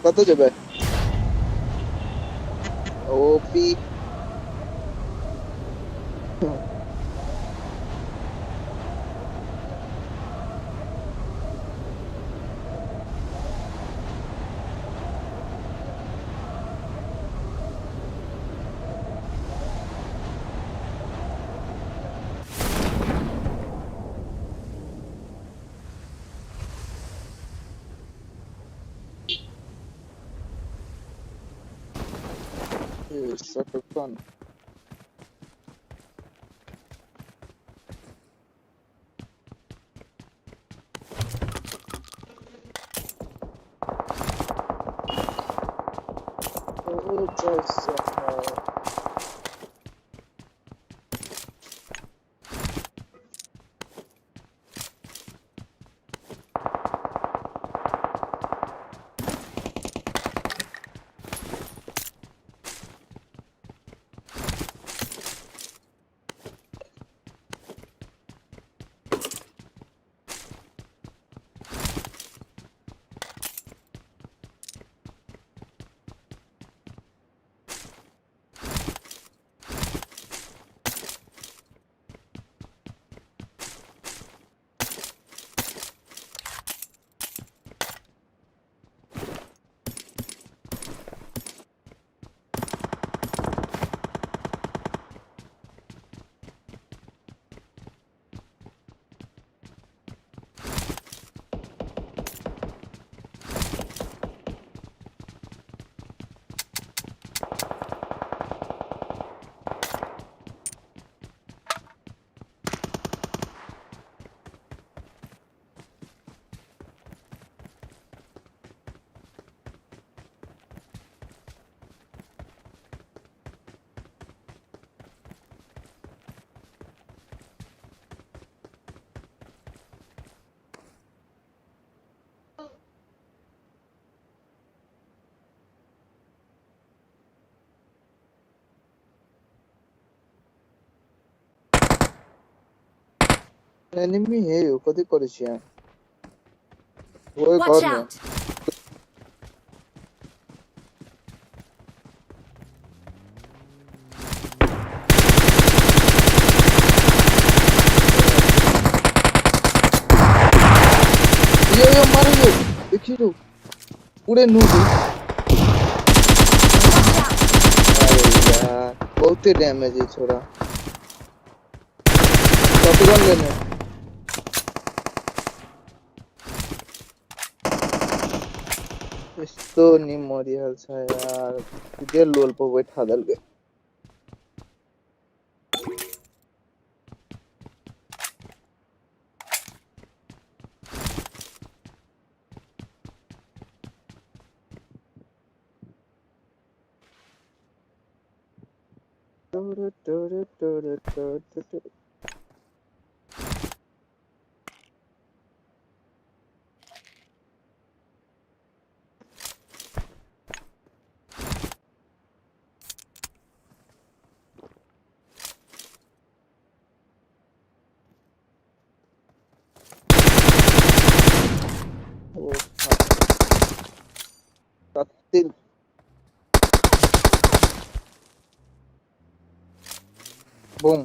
कतऽ जेबै? OP. Shotgun. Enemy है यो, कथी करै छियै? ओहि Watch घर में। out! यो यो मारू यो, देखियो पूरे नूब। Watch out! अरे यार बहुते डैमेज है छोरा। शॉटगन लेने। यस्तो नि मरिहाल्छ यार, सीधे लोल पर बैठा देलकै। ओ कते बूम।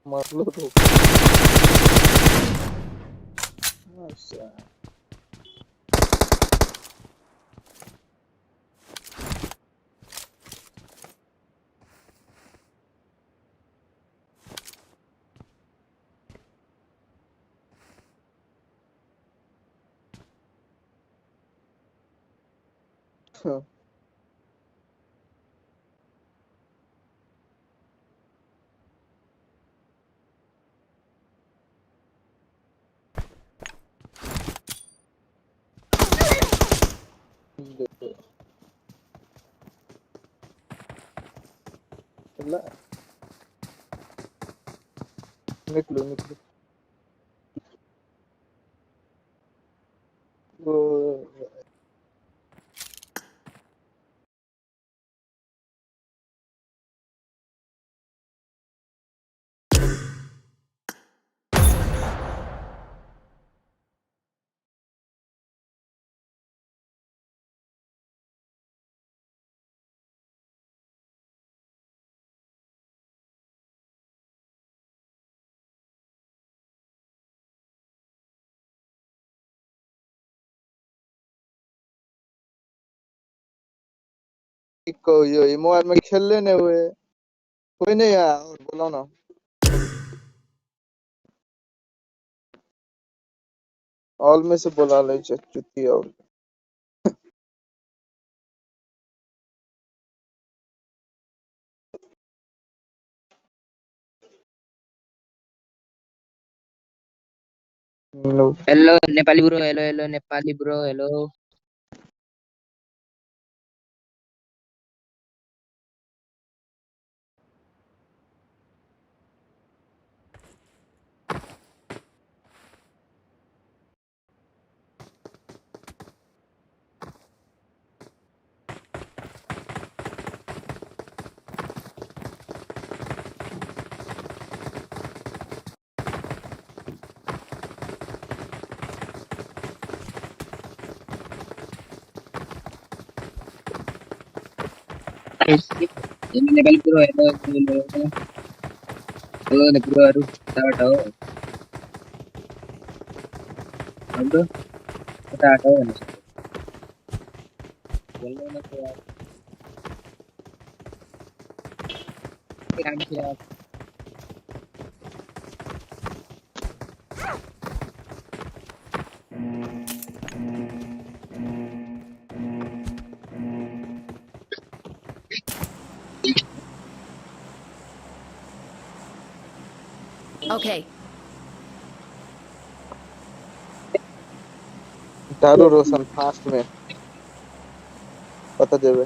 मारलो तो। अच्छा ला निकलो निकलो। वो की कहियो ई मोबाइल में खेलले नहीं हुए। कोई नहीं है और बोलो ना। ऑल में से बोला ले चुती और hello hello Nepali bro, hello hello Nepali bro, hello. Nepali bro, hello hello hello ब्रोहरू, कताबाट हो? ब्रो कताबाट हो भनेको बोल्नु न त यार। के काम थियो? Okay. डालो रोशन फास्ट में पता देवे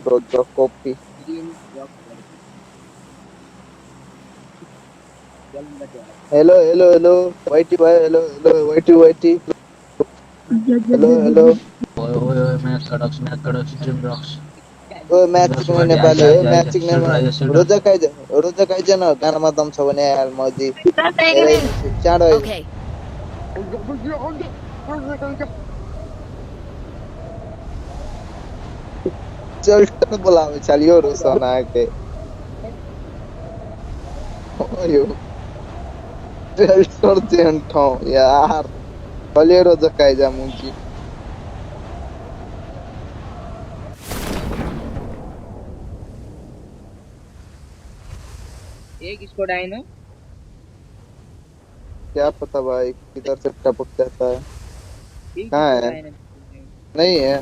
bro copy. Hello hello hello YT भाई, hello hello YT YT, hello hello. ओए ओए ओए मैच कडक्स, मैच कडक्स, ड्रीम रक्स। ओ मैच सिक्ने नेपाली हो, मैच सिक्ने रोजा काइज, रोजा काइज न गानामा दम छ भने यार मजी चाँडो। Okay. चल बोलावे चलियो रोशन आके ओयो चल छोड़ ठाउँ यार कलियो रोजा काइजा मुजी। एक स्क्वाड आए ना, क्या पता भाई किधर से टपक जाता है। एक कहाँ स्क्वाड है? आए ना। नहीं है।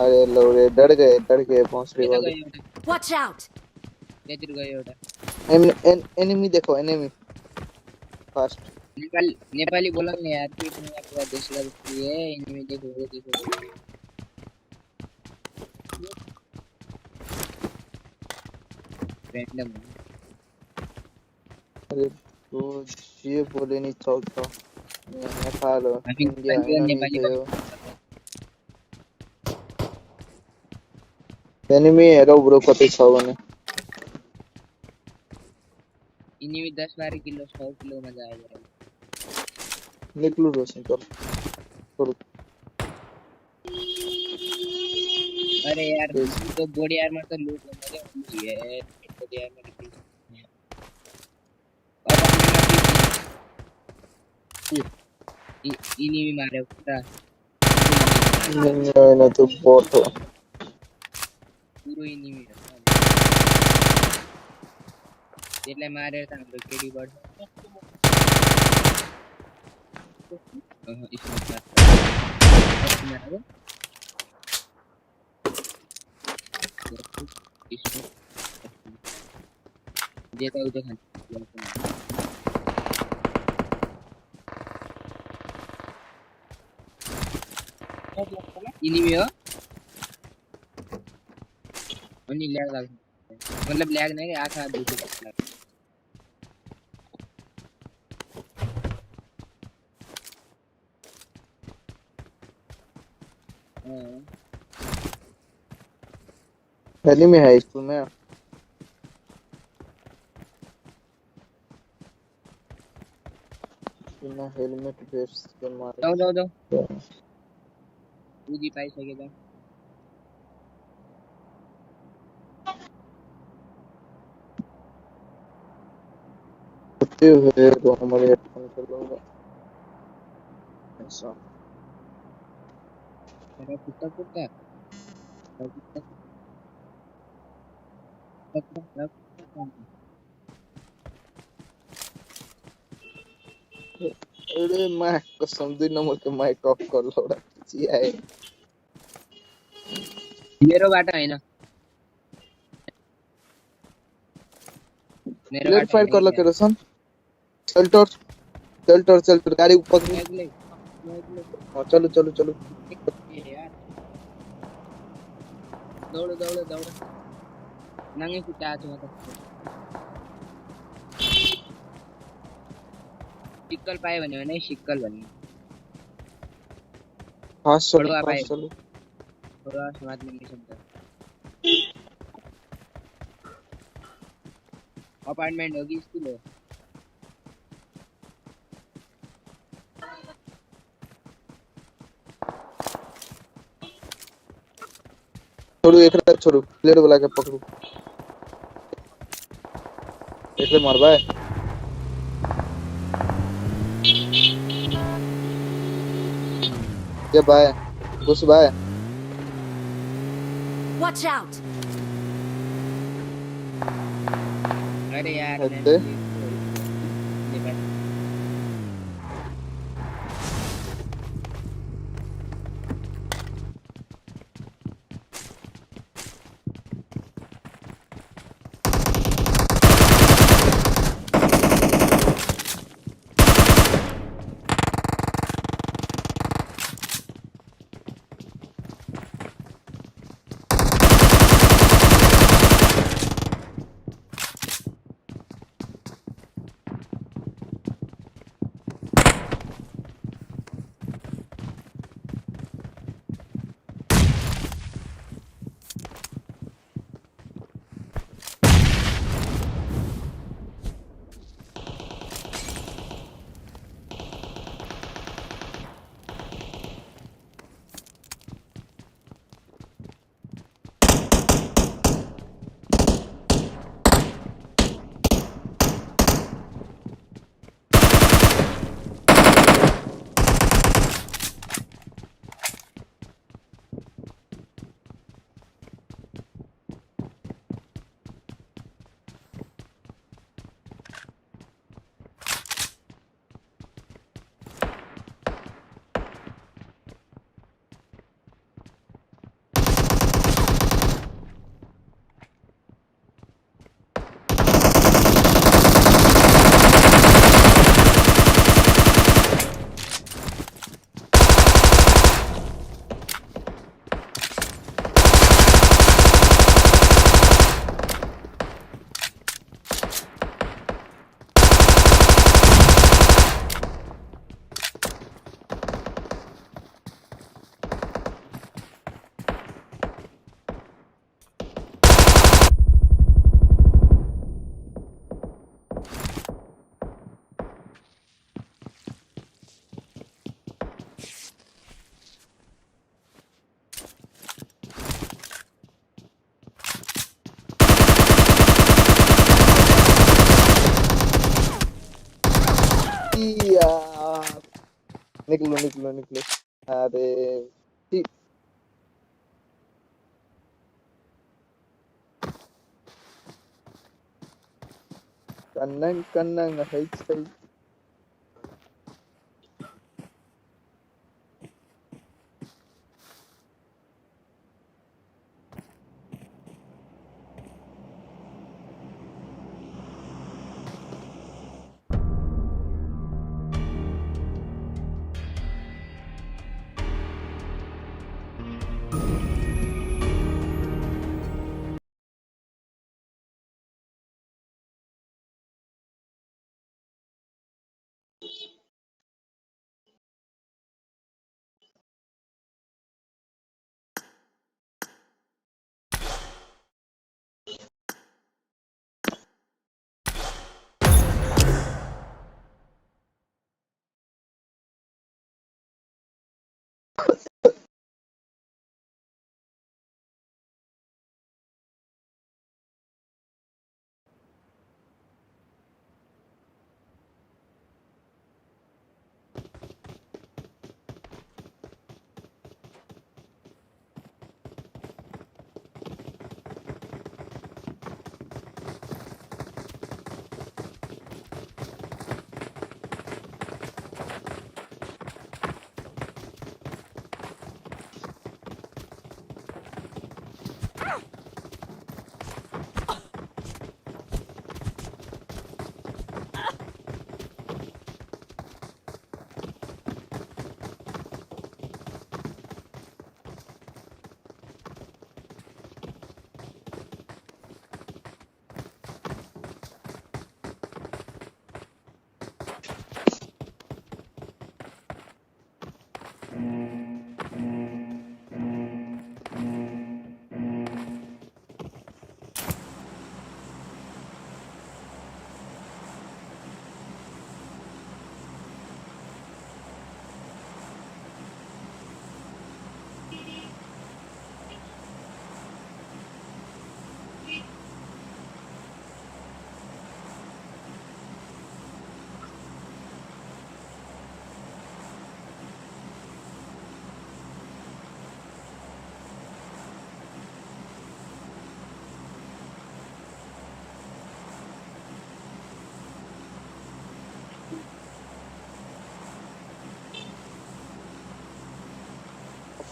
अरे लो रे डर गए भोंसड़ी यता वाले। गयो एउटा। Watch out! त्यतिर गयो एउटा। एनिमी देखो, एनिमी फास्ट। नेपाली नेपाली बोल न यार, के पनि पूरा देशला जस्तो ए एनिमी देखो वो देखो। रैंडम। अरे तो जे बोले नि चल्छ। नेपाल हो, हामी इन्डिया नेपाली होइन नि नेपाली त्यो। एनिमी हेरौ ब्रो कतै छ भने। एनिमी 10-12 किलो 100 किलोमा जायो। निक्लु रोशन चल। अरे यार तो बॉडी आर्मर त लूट हुन क्या ये बॉडी आर्मर एनिमी मार्यो पुरा। होइन त्यो बोट हो। पुरो एनिमी हो। त्यसलाई मारेर त हाम्रो केडी बढ्छ। मारेको जेता उता खान्छ। एनिमी हो अनि ल्याग लाग्छ, मतलब ल्याग नै आँखा दुख्छ। एनिमी है स्कूल में। बिना हेलमेट वेस्ट के मारे। जाऊ जाऊ जाऊ, उजी पाइसके त। होते हुए तो हमारे हेडफोन चलोगा ऐसा। तर कुत्ता कुत्ता अरे मैं कसम 2 नंबर के माइक ऑफ कर लौड़ा चिया मेरो बाटो हैन, मेरो प्लेयर बाटो फायर हैन कर यार। केरोसन शेल्टर शेल्टर शेल्टर गाड़ी पकड़ू। एक्लै एक्लै। हाँ, चलो चलो चलो। यार दौडो दौडो दौडो, नाङ्गै खुट्टा आएको छु म त। सिक्कल पायो भने भने सिक्कल भन्ने। फास्ट चलो बढुवा पायो। फास्ट चलो। बढुवा समात्ने मिसन त अपार्टमेन्ट हो कि स्कुल हो? छोड़ू एकरा, छोड़ू प्लेयर वाला के पकड़ू, एकरे मारबा है। ये बाय घुस bye. Watch out! अरे यार हत्ते। नेपाल यार निकलो निकलो निकलो। अरे ठीक कन्नन कन्नन है सही।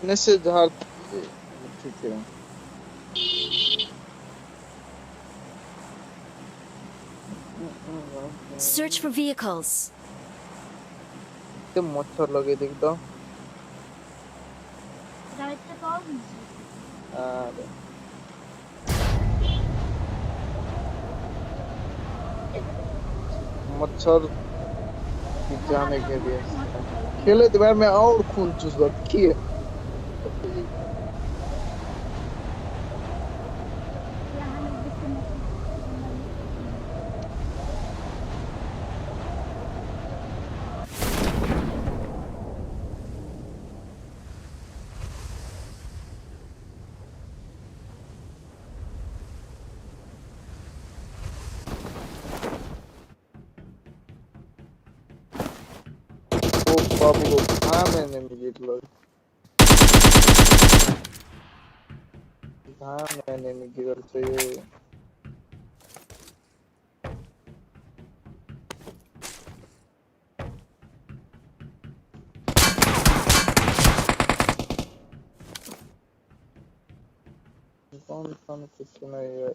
अपने से झाड़। ठीक है। Search for vehicles. ते मच्छर लगे देख तो। अरे मच्छर की जाने के लिए खेले तो में और खून चूस किए। बाबू हाँ मैंने गिरलो, हाँ मैंने गिरल चाहिए। कौन कौन कुछ नहीं है।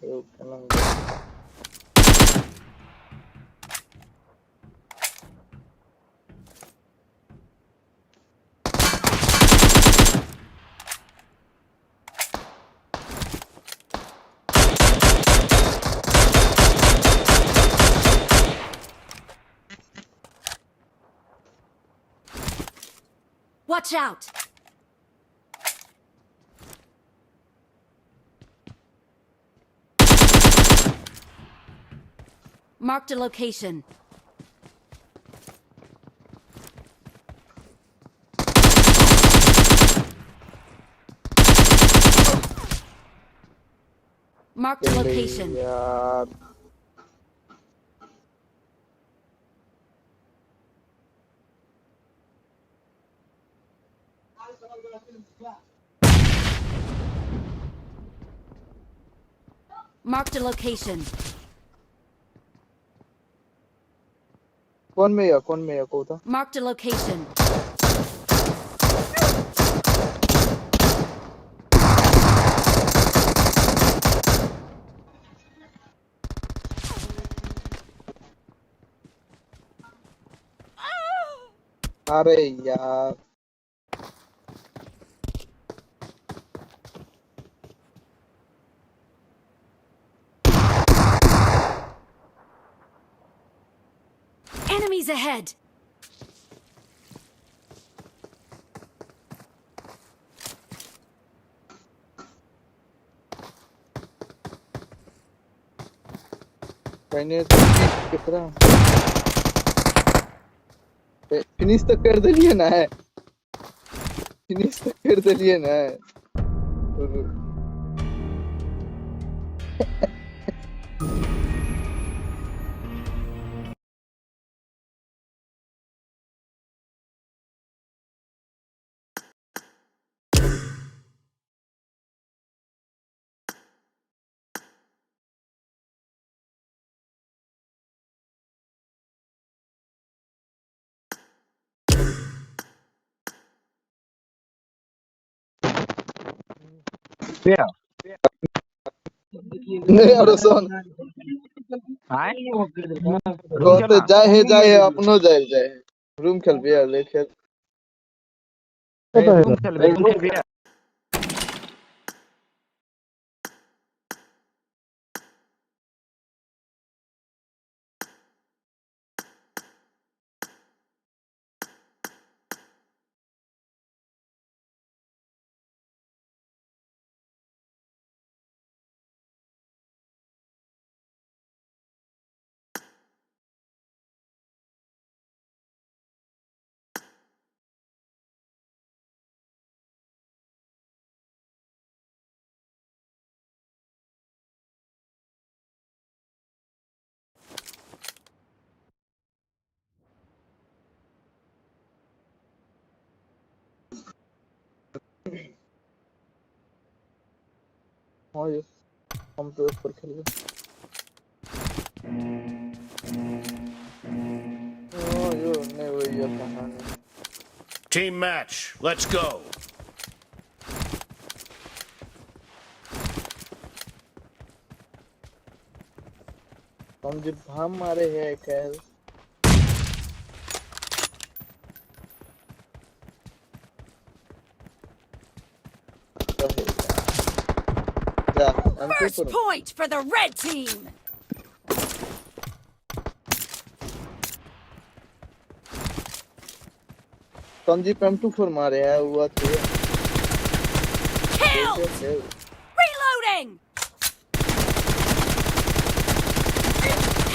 Watch out! Marked a location. Marked a location. यार Marked a location. कौन में या कौन में या को था? Marked a location. अरे यार Enemies ahead. पहले कितना फिनिश तो कर दिलिए ना है, फिनिश तो कर दिलिए ना है। नहीं और सुन कहते जाए है जाए है अपनो जाए जाए है। रूम खेल भी ले खेल रूम खेल रूम खेल। हाँ ये हम तो ऊपर खेल गए। हाँ यो नहीं वही है कहानी। Team match, let's go. हम जे भाम मारे है कैल जा First point for the red team. Sanjeev M24 मारे है हुआ थे। Killed. Reloading.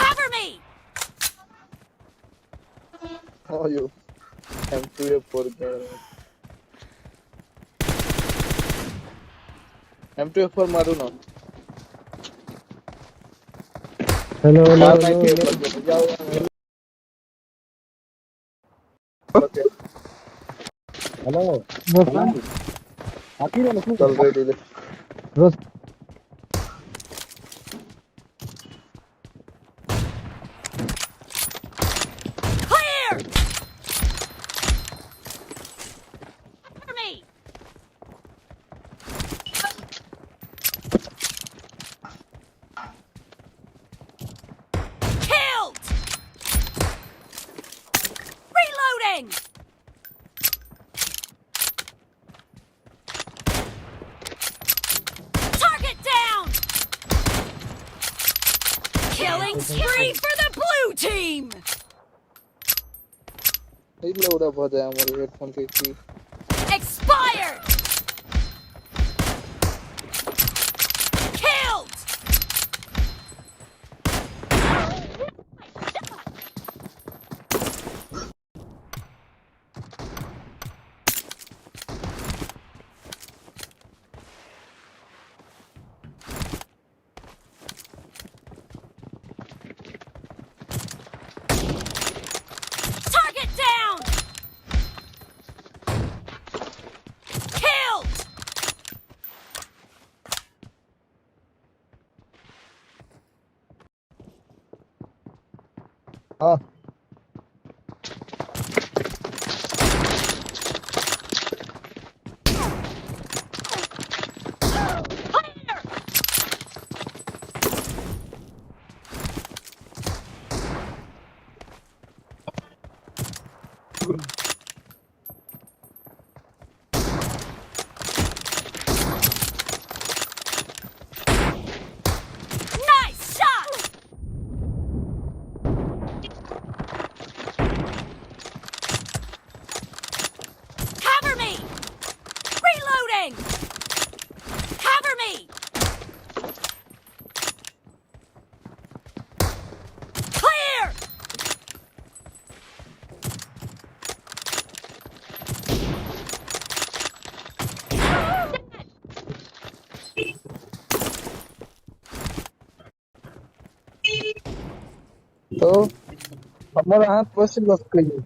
Cover me. Oh you M2A4 M2A4 मारू ना। हेलो हेलो जाओ। हेलो चल रेडी ले। रोज Clear. Cover me. Killed. Reloading. Target down. Killing spree for the blue team. এই लौड़ा बजाय আমার हेडफोन के की। Expired. Killed. Target down. Killed. हाँ Clear. Nice shot. Cover me. Reloading. Cover me. Clear. तो हमर हाथ पैसे लस कइयो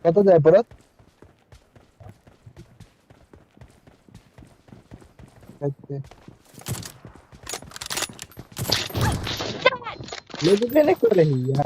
कत जाय पड़त। अच्छा लोग ने कर रही यार।